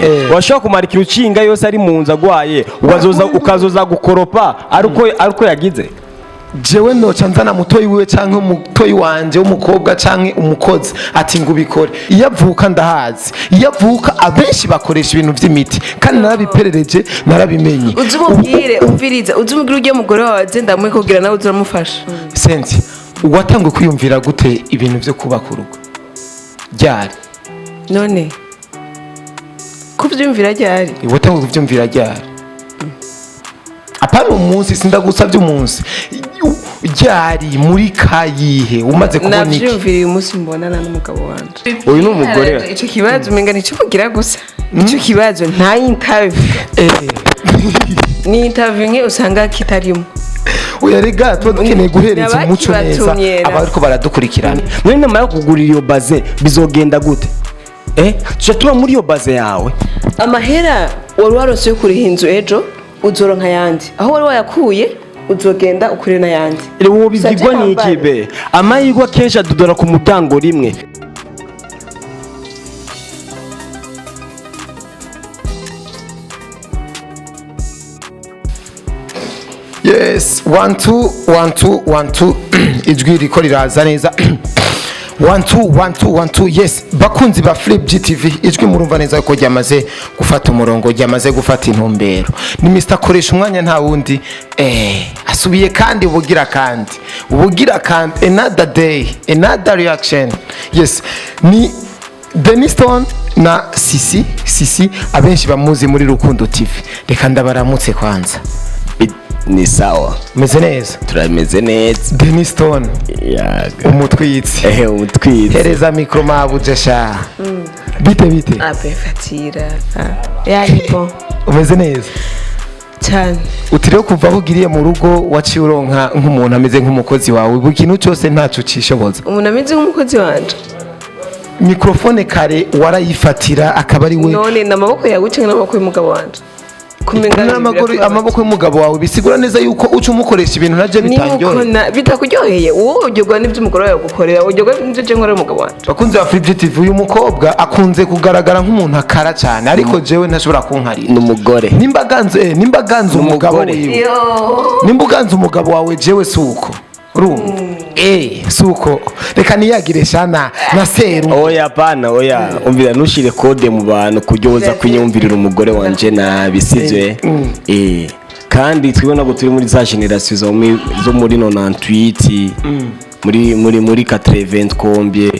Washobora kumara ikintu ucinga yose ari mu nzu agwaye, ukazoza gukoropa ariko yagize. Jewe noca nzana mutoyi wiwe canke umutoyi wanje w'umukobwa canke umukozi ati ngo ubikore. Iyo avuka ndahazi, iyo avuka abenshi bakoresha ibintu vy'imiti, kandi narabiperereje, narabimenye. Uzi umubwire, umviriza, uzi umubwire ujye mugore wawe agenda muri kugira nawe uramufasha. Sensi, watanguye kwiyumvira gute ibintu vyo kubaka urugo? Ryari? None kubyumvira ryari? Watanguye kuvyumvira ryari? Apana umunsi, sindagusavye umunsi. Ryari, muri kayihe, umaze kubona iki? Navyumviriye umunsi mbonana n'umugabo wanje. Uyu ni umugore. Ico kibazo umenga nico mugira gusa, ico kibazo nta interview, ni interview nke usanga kitarimo. Oya rega, tuba dukeneye guhereza umuco neza N'abakibatumye abariko baradukurikirana. None namara kugurira iyo baze bizogenda gute? Tuja tuba muri iyo baze yawe. Amahera wari waronse yo kuriha inzu, ejo uzoronka ayandi. Aho wari wayakuye uzogenda ukure n'ayandi. Uwo bibwirwa n'iki be? Amahirwe akenshi adudora ku muryango rimwe. Yes, one two one two one two, ijwi riko riraza neza. One two one two one two, yes. Bakunzi ba Flip GTV, ijwi murumva neza ko ryamaze gufata umurongo, ryamaze gufata intumbero. Ni Mr Koresha umwanya, nta wundi. Asubiye kandi ubugira kandi ubugira kandi, another day, another reaction. Yes, ni Deniston na Sisi. Sisi abenshi bamuzi muri Rukundo TV. Reka ndabaramutse kwanza. Ni sawa. Meze neza. Turameze neza. Deniston. Yaga. Umutwitsi. Ehe, umutwitsi. Hereza mikro mabuje sha. Bite bite? Abe fatira yani bon. Umeze neza. Cyane. Uti rero kuva aho ugiriye mu rugo waciye uronka nk'umuntu ameze nk'umukozi wawe, buri kintu cyose ntaco ucishoboza. Umuntu ameze nk'umukozi wanje? Mikrofone kare warayifatira akaba ari we. None ni amaboko yawe cyangwa n'amaboko y'umugabo wanje? Kumenga N'amaguru, amaboko y'umugabo wawe, bisigura neza yuko uca umukoresha ibintu navyo bitanryoheye. Bitakuryoheye, wowe uryoherwa n'ibyo umugore wawe agukorera, uryoherwa n'ibyo je nkorera umugabo wanje. Bakunzi ba Flip TV, uyu mukobwa akunze kugaragara nk'umuntu akara cyane, ariko jewe ntashobora kunkarira. Ni umugore. Nimba aganze umugabo Umugore. wiwe, nimba uganze umugabo wawe, jewe suko urumva, suko reka niyagire shana na seru. Oya, pana, oya, umvira, ntushire code mu bantu kuryoza kwinyumvirira umugore wanje nabi, sivyo? Kandi twibona ntabwo turi muri za generation zo muri 98, muri 80 combien,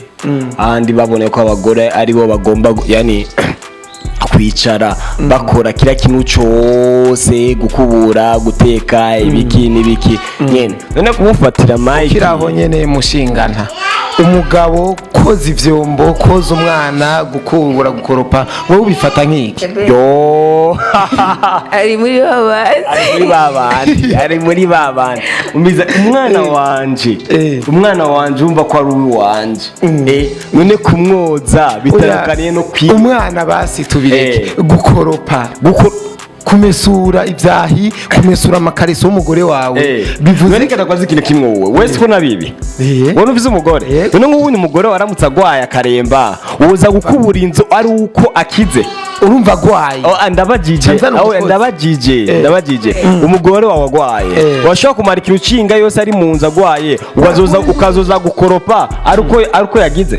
ahandi babonye ko abagore aribo bagomba yani kwicara bakora kila kintu cose, gukubura, guteka, ibiki n'ibiki nyene. None kumufatira mic Kiraho nyene mushingana, umugabo koza ivyombo, koza umwana, gukubura, gukoropa, wowe ubifata nk'iki? Yo. Ari muri babandi. Ari muri babandi, ari muri babandi. Umbiza umwana wanje, umwana wanje umva ko ari uwanje. None kumwoza bitandukaniye no kwiga? Umwana basi tubireke. Gukoropa, kumesura ibyahi, kumesura amakariso y'umugore wawe, bivuze None kata ikintu kimwe, wowe wese ko nabibi, wowe ufise umugore, none nk'ubundi umugore waramutse agwaye akaremba, woza gukubura inzu ari uko akize? Urumva agwaye. Oh, ndabajije. Nzana Aho umukozi. ndabajije, ndabajije, umugore wawe agwaye, washobora kumara ikintu ucinga yose ari mu nzu agwaye, ukazoza gukoropa ariko yagize.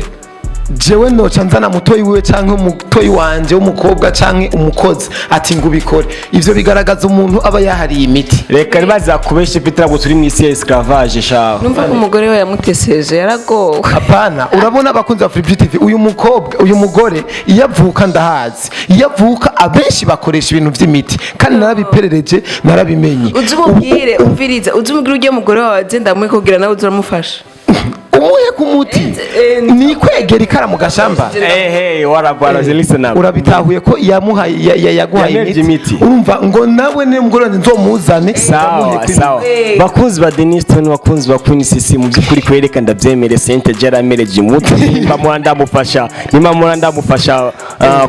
Jewe noca nzana mutoyi wiwe canke umutoyi wanje w'umukobwa canke umukozi ati ngo ubikore. Ivyo bigaragaza umuntu aba yahariye imiti. Reka ntibazakubeshe Peter, ngo turi mu isi ya esclavage shawe. Numva ko umugore we yamuteseje, yaragowe. Apana, urabona abakunzi ba Flip TV, uyu mukobwa, uyu mugore iyo avuka ndahazi, iyo avuka abenshi bakoresha ibintu vy'imiti, kandi narabiperereje, narabimenye. Uzi umubwire, umviriza, uzi umubwire ujye mugore wawe agenda muri kugira nawe uramufasha. Umuhe ku muti ni kwegera ikara mu gashamba. Hey, warabara, listen up. Urabitahuye ko yamuhaye yaguhaye Yamuheje imiti. imiti. Urumva ngo nawe ni umugore wanjye nzomuzane ndamuhe Sawa. kw'imiti. Sawa. Bakunzi ba Deniston, bakunzi ba Queen Sisi, mu by'ukuri kwereka ndabyemere, Sente jaramereje umuti. Nimba muhora ndamufasha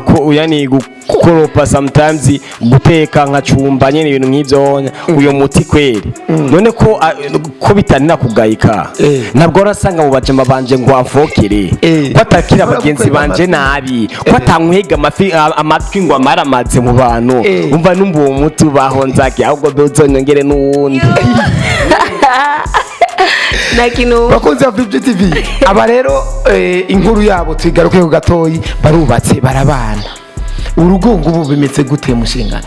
ko yani gukoropa, sometimes guteka, nkacumba nyene, ibintu nk'ivyo, uyo muti kweri none ko ko bitanira kugayika? Ntabwo warasanga. amafaranga mu bajama banje ngo amfokere, ko atakira bagenzi banje nabi, ko atankwega amafi amatwi ngo amaramaze mu bantu. Umva, numva uwo muti ubaho nzaki, ahubwo be uzonyongere n'uwundi. Nta kintu. Bakunzi ba Flip TV, aba rero inkuru yabo tuyigaruke ku gatoyi. Barubatse, barabana, urugo ngubu bimeze gute, mushingana?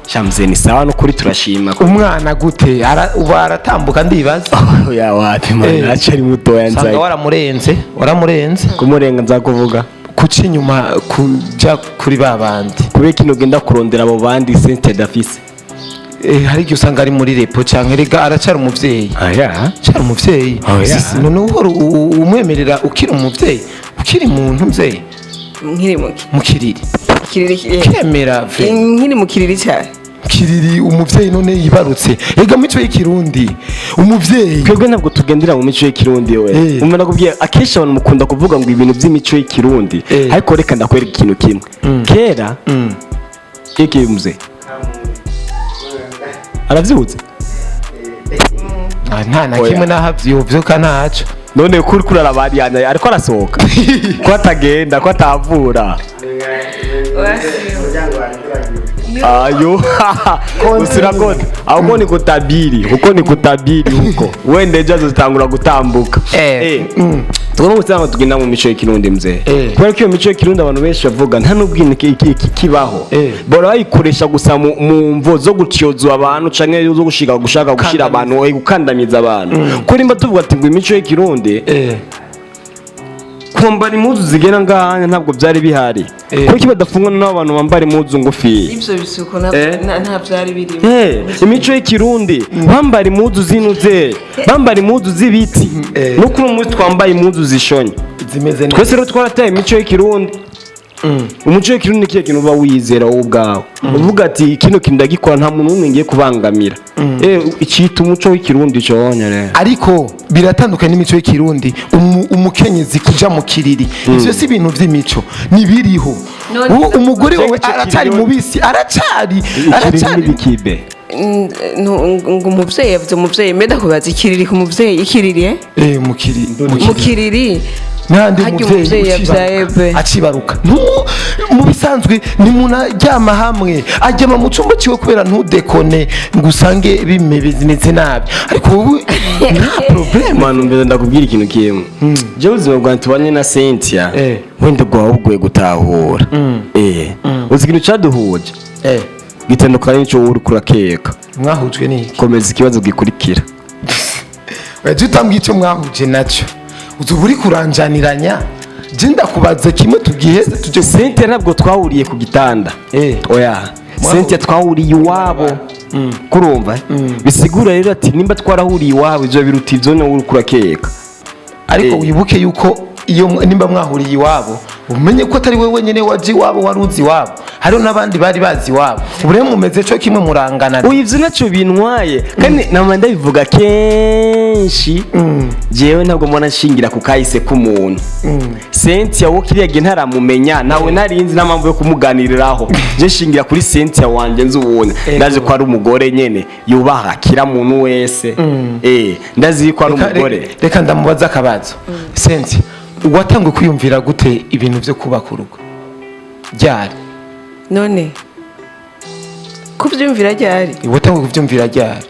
Shamze, ni sawa no kuri, turashima. Umwana gute? Ubu aratambuka, ndibaza. Ya, wapi man, acari mutoya. Usanga Nzaki. Waramurenze, waramurenze. Kumurenga nzakuvuga. Kuca inyuma, kuja kuri ba bandi. Kubera kino ugenda kurondera abo bandi sente dafise. Hari igihe usanga ari muri repo, canke rega aracari umuvyeyi. Aya. Aracari umuvyeyi. Oh, yeah. Sisi, none uhora umwemerera ukiri umuvyeyi, ukiri muntu mvyeyi? Nkiri mu Mu kiriri. Kiriri. Kemera ve. Nkiri mu kiriri cyane. Kiriri, umuvyeyi none yibarutse, ega mico y'ikirundi umuvyeyi. Twebwe ntabwo tugendera mu mico y'ikirundi we. Umva, nakubwiye, akenshi abantu mukunda kuvuga ngo ibintu by'imico y'ikirundi, ariko reka ndakwereka ikintu kimwe. Kera iki muze aravyutse. Ah, nta na Oya. kimwe nahavyovyuka ntaco. None kuri kurarabariana ariko arasohoka, ko atagenda, ko atavura ayo usirakode, ahubwo ni kutabiri, uko ni kutabiri huko wenda ejo azotangura gutambuka. Tugomba gusanga tugenda mu mico y'ikirundi, mzee. Kubera ko iyo mico y'ikirundi abantu benshi bavuga nta n'ubwine kibaho. Bora bayikoresha gusa mu mvo zo gutyozwa abantu canke zo gushika gushaka gushira abantu, gukandamiza abantu. Kuri mba tuvuga ati ngo imico y'ikirundi, kwambara impuzu zigera ngaha ntabwo byari bihari. Kuko badafunga n'abantu bambara impuzu ngufi. Ibyo bisuko nta byari birimo. Imico y'ikirundi bambara impuzu zinuze, bambara impuzu z'ibiti. No kuri uyu munsi twambaye impuzu zishonye. Zimeze neza. Twese rero twarataye imico y'ikirundi. Umuco w'ikirundi ni kihe kintu uba wizera wowe ubwawe, uvuga ati kino kintu ndagikora, nta muntu n'umwe ngiye kubangamira. Icita umuco w'ikirundi conye rero. Ariko biratandukanye n'imico y'ikirundi. Umukenyezi kuja mu kiriri, ivyo si ibintu vy'imico, nibiriho. None Umugore wawe Icyo aracari kiriri- mubisi, aracari Ikiriri aracari n'ibikibe. Ngo umuvyeyi, yavuze umuvyeyi, mbe ndakubaza, ikiriri ku muvyeyi, ikiriri, eh? Mu kiriri. Mu kiriri. N'andi. Harya Umuvyeyi umuvyeyi yavyaye be. acibaruka. Mu bisanzwe ni umuntu aryama hamwe, aryama mu cumba ciwe, kubera ntudekone ngo usange bimeze nabi, ariko wowe nta problème. Manu, mbere ndakubwira ikintu kimwe. Jewe ubuzima bwanjye tubanye na Cynthia, wenda bwaba bugoye gutahura. Uzi ikintu caduhuje gitandukanye n'ico wowe uriko urakeka. Mwahujwe n'iki? Komeza ikibazo gikurikira. Wajya utambwira icyo mwahuje nacyo, uzuba uri kuranjaniranya. Je ndakubaza kimwe, tugiheze tujye. Cynthia ntabwo twahuriye ku gitanda. Oya, Cynthia twahuriye iwabo, kurumva bisigura rero ati nimba twarahuriye iwabo, ivyo biruta ivyo nawe uriko urakeka. Ariko wibuke yuko iyo nimba mwahuriye iwabo, umenye ko atari wowe wenyine waje iwabo, wari uzi iwabo, hariho n'abandi bari bazi iwabo. Ubu rero mumeze cyo kimwe, murangana. Oya, ivyo ntacyo bintwaye, kandi nama ndabivuga kenshi, jewe ntabwo mbona nshingira ku kahise k'umuntu. Cynthia wo kiriya gihe ntaramumenya, nawe narinzi nta mpamvu yo kumuganiriraho. Je nshingira kuri Cynthia wanje nzi ubunye. Ndazi ko ari umugore nyene yubaha kira muntu wese. Ndazi ko ari umugore. Reka ndamubaza akabazo. Sensi, watanguye kwiyumvira gute ibintu byo kubaka urugo, ryari? None kuvyumvira ryari? Watanguye kubyumvira ryari?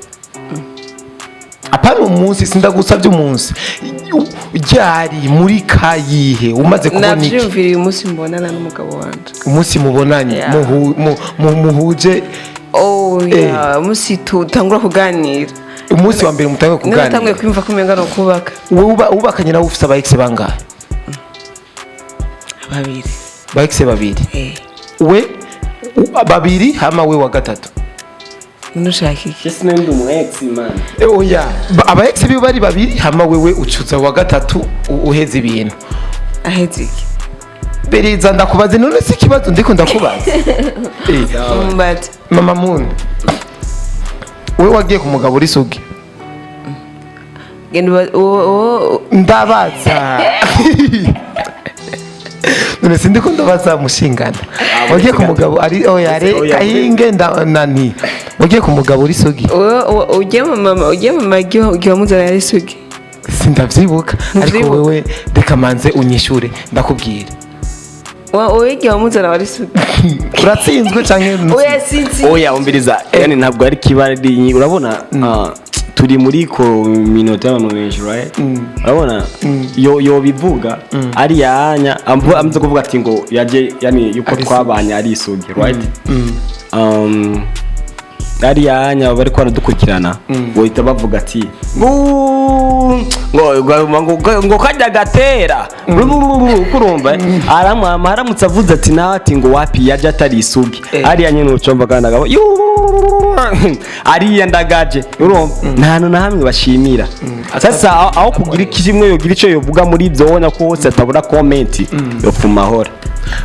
Apana umunsi, sindagusabye umunsi, ryari, muri kayihe, umaze kubona iki? Navyumviriye umunsi mbonana n'umugabo wanje. Umunsi mubonanye? Yeah. Muhuje? Oh yeah, umunsi tutangura kuganira. Umunsi wa mbere mutanguye Niba natanguye kuganira. kwiyumva ko umenga ni ukubaka. Wowe wubakanye nawe ufite aba ex bangahe? Babiri. Ba ex babiri? Eh. We babiri, hama we wa gatatu. None ushaka iki? Jesi ndi umu ex man. Oya, aba ex biwe bari babiri, hama wewe ucuza wa gatatu, uheza ibintu. Aheze iki? Beriza, ndakubaze. None si ikibazo ndiko ndakubaza? Mbaze. Mama Moon, wewe wagiye ku mugabo uri sugi? Genda uwo Ndabaza, none sindiko ndabaza mushingana? Wagiye ku mugabo ari oya re Oya, kahinge nani, wagiye ku mugabo uri sugi? Uwo ugiye mu mama, ugiye mu magi, ugiye wamuzana ari sugi. Sindavyibuka, ariko Ntuvyibuka. wewe reka manze unyishure, ndakubwira. Wowe igihe wamuzana wari isugi? Uratsinzwe canke? Oya, sinzi. Oya, umviriza, yani ntabwo ari kibari, urabona, turi muri communauté y'abantu benshi, right? Urabona, yo bivuga ari yanya amaze kuvuga ati ngo yaje, yani yuko Ari twabanye ari isugi, right? Ari yanya bari baradukurikirana, bohita bavuga ati ngo kajya gatera kurumva aramwama. Aramutse avuze ati nawe ati ngo wapi, yaje atari isugi, ariya nyine ucomba kandi akaba ariya ndagaje, urumva nta hantu na hamwe bashimira. Sasa aho kugira ikimwe yogira icyo yovuga muri ibyo, ubona ko hose atabura comment yopfuma ahora.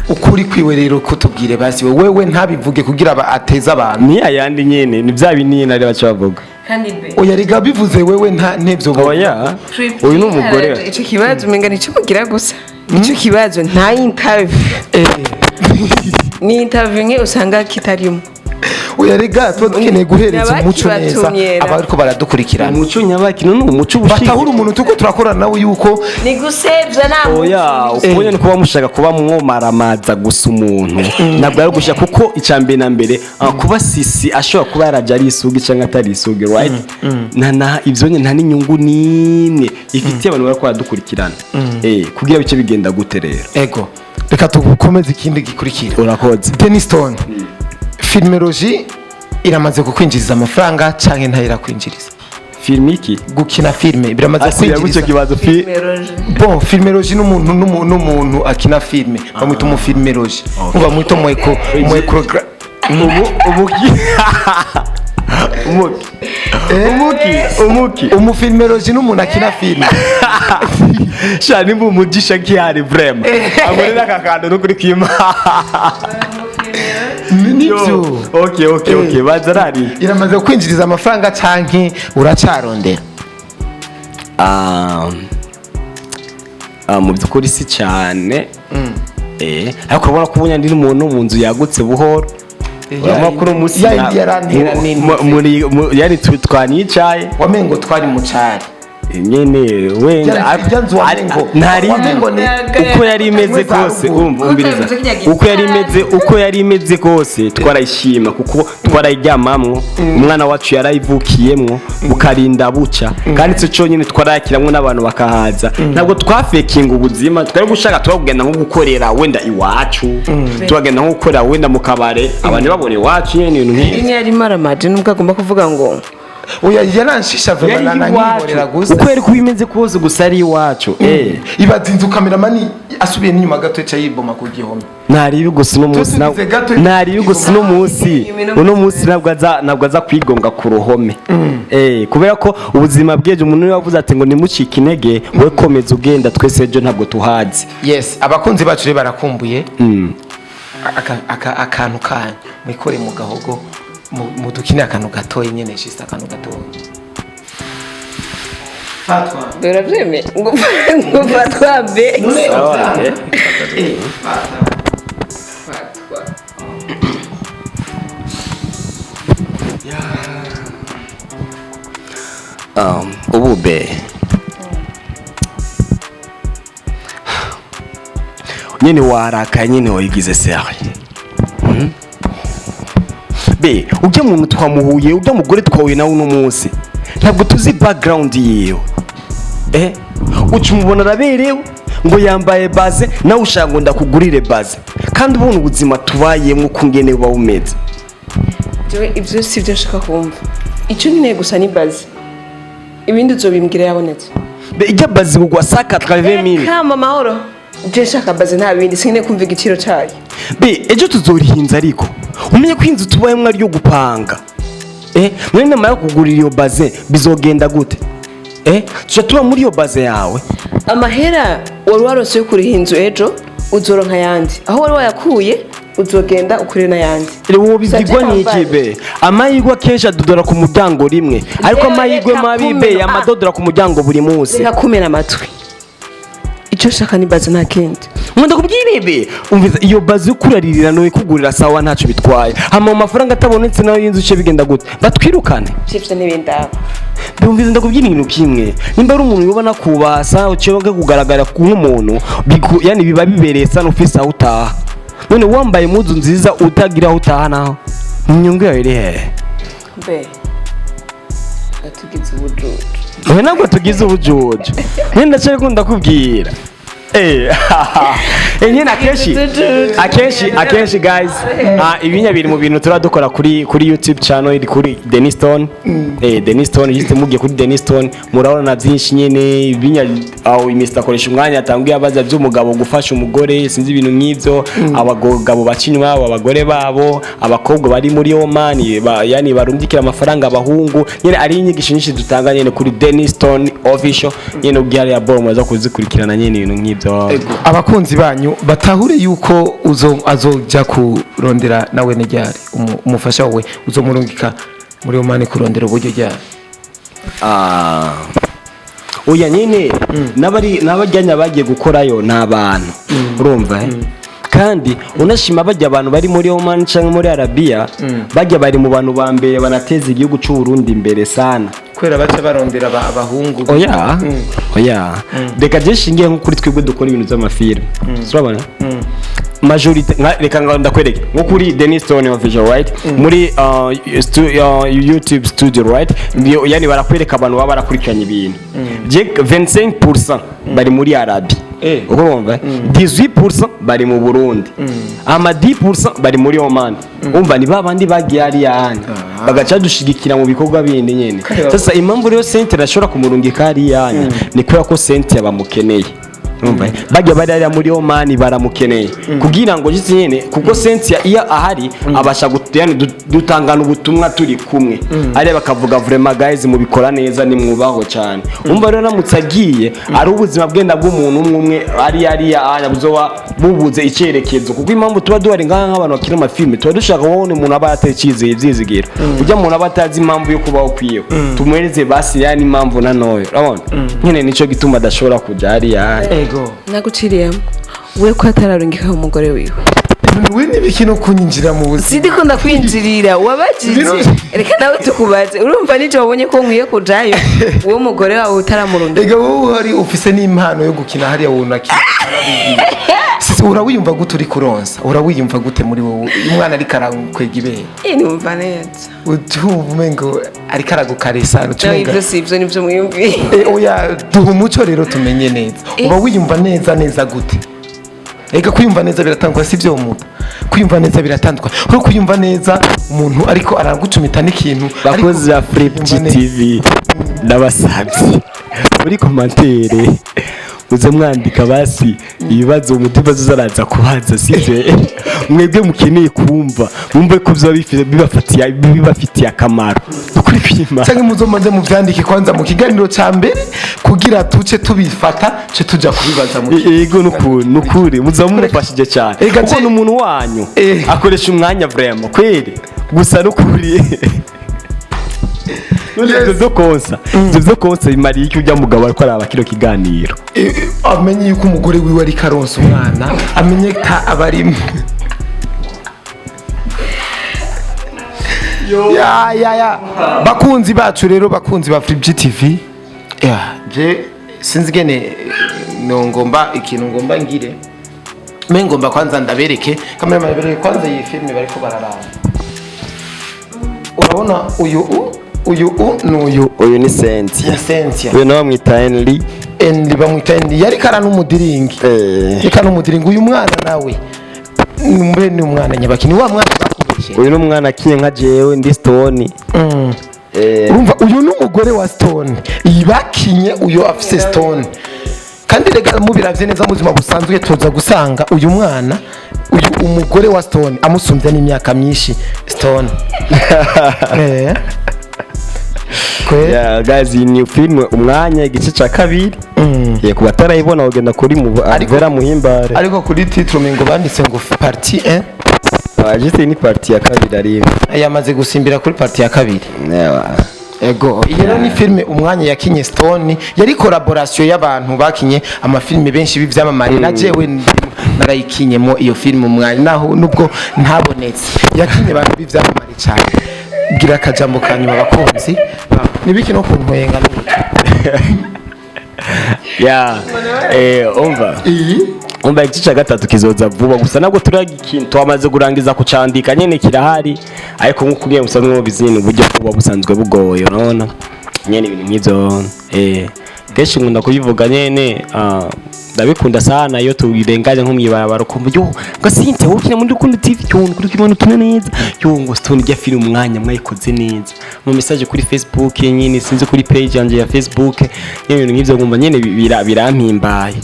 Ukuri kwiwe rero kutubwire basi, wewe ntabivuge kugira ateze abantu. Ni ayandi nyene, ni bya bindi nyene ari baca bavuga. Kandi be Oya, rega bivuze wewe nta ntevyo. Oya, uyu ni umugore. Ico kibazo umenga nico mugira gusa, ico kibazo nta interview, ni interview nke usanga kitarimo. Oya, rega tuba dukeneye guhereza umuco neza N'abakibatumye. abariko baradukurikirana. Umuco nyabaki none umuco ubushize. Batahura umuntu tuko turakorana nawe yuko Ni gusebya nta Oya, ukuye ni kuba mushaka kuba mwomaramaza gusa umuntu, ntabwo ari gushaka, kuko icya mbere na mbere, kuba sisi ashobora kuba yarajya ari isugi cyangwa atari isugi, right? Na ibyo nyine nta n'inyungu n'imwe ifitiye abantu bari baradukurikirana. Kugira bice bigenda gute rero? Ego, reka tugukomeze ikindi gikurikira. Urakoze. Deniston, filmologie iramaze kukwinjiriza amafaranga canke ntayirakwinjiriza? Filime iki? Gukina filme biramaze Asiya gutyo kwinjiriza? Kibazo fi Bon, filmologie n'umuntu n'umuntu akina filme bamwita umufilmologie, bamwita umweko ubu umuki umuki umuki umuki. Umufilmologie n'umuntu akina filme. Sha, nimba umugisha kihari, vraiment amurira aka kantu n'ukuri kwima. Nivyo. Okay, bazarari. Iramaze kwinjiriza amafaranga canke uracarondera? Mu by'ukuri si cyane, ariko urabona ko ubunya ndi umuntu mu nzu yagutse buhoro. Urabona ko uno munsi Ya yindi yarantera nini. Muri yani twanicaye. Wamengo twari mu cari. Nyene wenda Irya nzu wamengo ntari wamengo ni uko yari imeze kose, umva, umviriza, uko yari imeze kose twarayishima, kuko twarayiryamamwo, umwana wacu yarayivukiyemwo bukarinda buca, kandi icyo cyonyine twarayakiramwo n'abantu bakahaza. Ntabwo twafekinga ubuzima, twari gushaka twagenda nko gukorera wenda iwacu, tugenda nko gukorera wenda mu kabare, abantu babona iwacu nyene, ibintu nk'ibyo. Nyine yari maramaje nubwo agomba kuvuga ngo Oya, yaranshisha Yari vraiment, iwacu nanihorera gusa. Uko yari kuba imeze kose, gusa ari iwacu. Ibaza inzu kameramani asubiye n'inyuma gato yaca yiboma ku gihome. Ntaribi gusa uno munsi Tusubize gato. Ntaribi gusa uno munsi ntabwo aza kwigonga ku ruhome, kubera ko ubuzima bw'ejo, umuntu niwe wavuze ati ngo nimucike intege, we komeza ugenda, twese ejo ntabwo tuhazi. Yes, abakunzi bacu rero barakumbuye akantu kanyu mwikore mu gahogo, mudukine akantu gatoya nyene, juste akantu gatoya. Fatwa. Urabyemeye ngo fatwa be? None Fatwa. Fatwa. Ubu be nyine warakaye, nyine wayigize sérieux. Be ujya muntu twamuhuye, ujya mugore twahuye nawe uno munsi, ntabwo tuzi background yiwe. Uca umubona araberewe, ngo yambaye baze, nawe ushaka ngo ndakugurire baze, kandi ubona ubuzima tubayemo uko ngene buba bumeze. Jewe ibyo si byo nshaka kumva, icyo nkeneye gusa ni baze, ibindi uzobimbwira yabonetse. Be ijya baze kugwa 180 000. Kama amahoro, je nshaka baze, nta bindi, sinkeneye kumva igiciro cyayo. Be ejo tuzorihinza, ariko umenye ko inzu tubayemo ari iyo gupanga. None namara kugurira iyo baze bizogenda gute? Tuja tuba muri iyo baze yawe. Amahera wari warose yo kuriha inzu, ejo uzoronka ayandi, aho wari wayakuye uzogenda ukurire n'ayandi. Wowe bibwirwa n'iki? Be amahirwe akenshi adodora ku muryango rimwe, ariko Rero amahirwe reka mabi be amadodora ku muryango buri munsi. Reka kumena amatwi, icyo nshaka ni baze, nta kindi. Ngo ndakubwire be, umviza iyo bazi yo kuraririra no ikugurira, sawa, ntacyo bitwaye. Hama mu mafaranga atabonetse nayo y'inzu uce bigenda gute? Batwirukane? Sivyo, ntibindaba. Ndumviza, ndakubwira ibintu kimwe: nimba ari umuntu yubona kubasa uciye kugaragara nk'umuntu yani biba bibereye sana ufise aho utaha. None wambaye impuzu nziza utagira aho utaha, naho inyungu yawe iri hehe? Mbe atugize ubujuju. Oya, ntabwo tugize ubujuju nyine, ndacari ko ndakubwira. Nyine akenshi guys, ibinya biri mu bintu tuba dukora kuri YouTube channel iri kuri Denniston. Denniston, just mugiye kuri Denniston murabona byinshi nyine. Ibinya aho Mr akoresha umwanya atanguye abaza by'umugabo gufasha umugore, sinzi, ibintu nk'ibyo, abagabo baca inyuma yabo abagore babo, abakobwa bari muri Oman yani barungikira amafaranga abahungu nyine. Ari inyigisho nyinshi dutanga nyine kuri Denniston Official nyine, ubwo ya ball muza kuzikurikirana nyine, ibintu nk'ibyo. Abakunzi banyu batahure yuko uzo azoja kurondera nawe n'iryari umufasha wawe uzomurungika muri Oman kurondera uburyo ryari? Ah. Oya nyine, n'abari n'abajyanya bagiye gukorayo ni abantu, urumva, eh? Kandi unashima bajya abantu bari muri Oman cyangwa muri Arabia, bajya bari mu bantu ba mbere banateza igihugu cy'u Burundi imbere sana. Kubera baca barondera abahungu. Oya, oya, reka je shingiye nko kuri twebwe dukora ibintu by'amafilme, urabona majorité reka nga ndakwereke nko kuri Denniston Official, right, muri YouTube studio, right. Yani barakwereka abantu baba barakurikiranye ibintu. Je 25% bari muri Arabi, urumva, 18% bari mu Burundi, ama 10% bari muri Oman. Umva, ni babandi bagiye hariya handi bagaca dushigikira mu bikorwa bindi nyene. Sasa impamvu rero Cynthia ashobora kumurungika hariya hanya ni kubera ko Cynthia bamukeneye. Urumva, bajya bari hariya muri Oman baramukeneye kugira ngo jitsi nyene, kuko Cynthia iyo ahari abasha yani dutangana ubutumwa turi kumwe hariya, bakavuga: "Vraiment guys, mubikora neza, nimwubaho cyane." Umva rero, namutse agiye ari ubuzima bwenda bw'umuntu umwe umwe ari hariya aya buzoba bubuze icyerekezo, kuko impamvu tuba duhari ngaha nk'abantu bakina amafilme, tuba dushaka kubona umuntu aba yateye icyizere, ibyizigiro, ujya umuntu aba atazi impamvu yo kubaho kwiwe, tumuhereze basi yani impamvu na noyo. Urabona nyine, nico gituma adashobora kuja hariya. Ego. Naguciriyemo, we ko atararungika umugore wiwe? We n'ibiki no kunyinjira mu buzima? Sindiko ndakwinjirira, wabajije. Reka nawe tukubaze. Urumva nico wabonye ko nkwiye kujayo, uwo mugore wawe utaramurungika? Ega wowe uhari ufise n'impano yo gukina hariya, wunakina. Sisi, urawiyumva gute uri kuronsa? Urawiyumva gute muri wowe umwana ariko arakwega ibere? Numva neza. Utumva umengo ariko aragukaresa? No, ivyo si ivyo, nivyo mwiyumviye. Oya, duha umuco rero tumenye neza. Uba wiyumva neza neza gute? Ega kwiyumva neza biratandukanye, si byo muta? Kwiyumva neza biratandukanye, kuko kwiyumva neza umuntu ariko aragucumita n'ikintu ariko Bakozi ba Flip kwiyumva neza. GTV, ndabasabye muri commentaire muze mwandika basi ibibazo umutima uzaraza kubaza, sivyo? Mwebwe mukeneye kumva, mwumve ko biba bibafitiye akamaro ukuri kwima. Cyangwa muzomaze muvyandike kwanza mu kiganiro ca mbere kugira tuce tubifata ce tuja kubibaza mu Yego, nukuri nukuri muza mumufashije cyane, Ega kuko ni umuntu wanyu, akoresha umwanya vraiment kweli gusa nukuri. None ivyo vyo konsa bimariye iki ujya mugabo ariko araba kino kiganiro? Amenye yuko umugore wiwe ariko aronsa umwana, amenye ta abarimo. Ya ya ya, bakunzi bacu rero, bakunzi ba Free TV, ya je sinzi gene no ngomba ikintu ngomba ngire me ngomba kwanza ndabereke kamera, bereke kwanza iyi filme bariko bararaba. Urabona uyu uyu n'uyu? Uyu ni Cynthia. Ya Cynthia. Uyu nawe bamwita Henry. Henry, bamwita Henry, yariko aranumudiringi. Reka numudiringi. Uyu mwana nawe mbe ni umwana nyabaki? Ni wa mwana bakubeshye? Uyu ni umwana akinye nka jewe ndi Stone. Urumva, uyu ni umugore wa Stone, iyi bakinye uyu afise Stone. Kandi rega mubiravye neza mu buzima busanzwe tuza gusanga uyu mwana, uyu umugore wa Stone amusumbya n'imyaka myinshi Stone. Kwe. Yeah, guys, iyi ni film Umwanya igice ca kabiri. Ku batarayibona ugenda kuri mu Vera Muhimbare. Ariko kuri titre ngo banditse ngo partie 1. Juste ni partie ya kabiri ari. Yamaze gusimbira kuri partie ya kabiri. Yeah. Ego, iyi rero ni filime Umwanya yakinye Stone, yari collaboration y'abantu bakinye amafilime benshi b'ivyamamare. Na jewe narayikinyemo iyo filime Umwanya, naho nubwo ntabonetse, yakinye abantu b'ivyamamare cyane. Gira akajambo ka nyuma abakunzi nibiki no kuntwenga n'ubu. Ya, umva. Iyi. Umva, igice cya gatatu kizoza vuba gusa nabwo turagikintu twamaze kurangiza kucandika nyene kirahari, ariko nkuko ugiye musanzwe mubizi nyene, uburyo buba busanzwe bugoye. Urabona nyene ibintu nk'ivyo, kenshi nkunda kubivuga nyene, ndabikunda sana iyo turenganye nko mw'ibarabara ukumva: "Yo, ngo Cynthia, wowe ukina muri Rukundo TV, yo kuri kibona tuna neza, yo ngo Stone, ijya film Umwanya mwayikoze neza." Mu message kuri Facebook nyene, sinzi, kuri page yanje ya Facebook nyene, ibintu nk'ivyo ngumva nyene birampimbaye.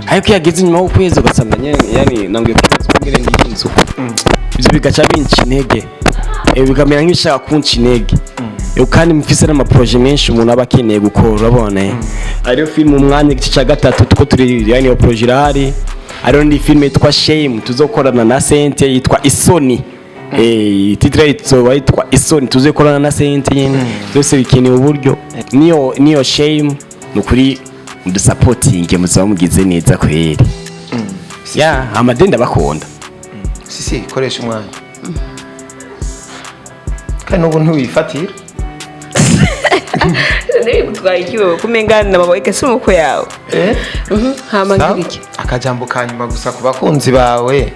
Ariko iyo ageze inyuma y'ukwezi ugasanga nyene yani nambwiye kwibaza uko ngene ndi inzu, ivyo bigaca binca intege, bikamera nk'ibishaka kunca intege. Kandi mfise n'amaprojet menshi umuntu aba akeneye gukora. Urabona, hariyo film Umwanya igice cya gatatu tuko turi, yani iyo projet irahari. Hariho n'indi film yitwa Shame tuzokorana na Sente, yitwa Isoni. Titre izoba yitwa Isoni, tuzokorana na Sente nyene. Byose bikeneye uburyo. Niyo Shame, nukuri mudusapotinge, muzaba mugize neza kweri. Ya amadeni ndabakunda. Si koresha umwanya, kandi n'ubu ntiwifatira. Ntibigutwaye ikiwewe kumenga na mama ike si umukwe yawe. Eh. Hama Sawa? ngira iki? Akajambo ka nyuma gusa ku bakunzi bawe.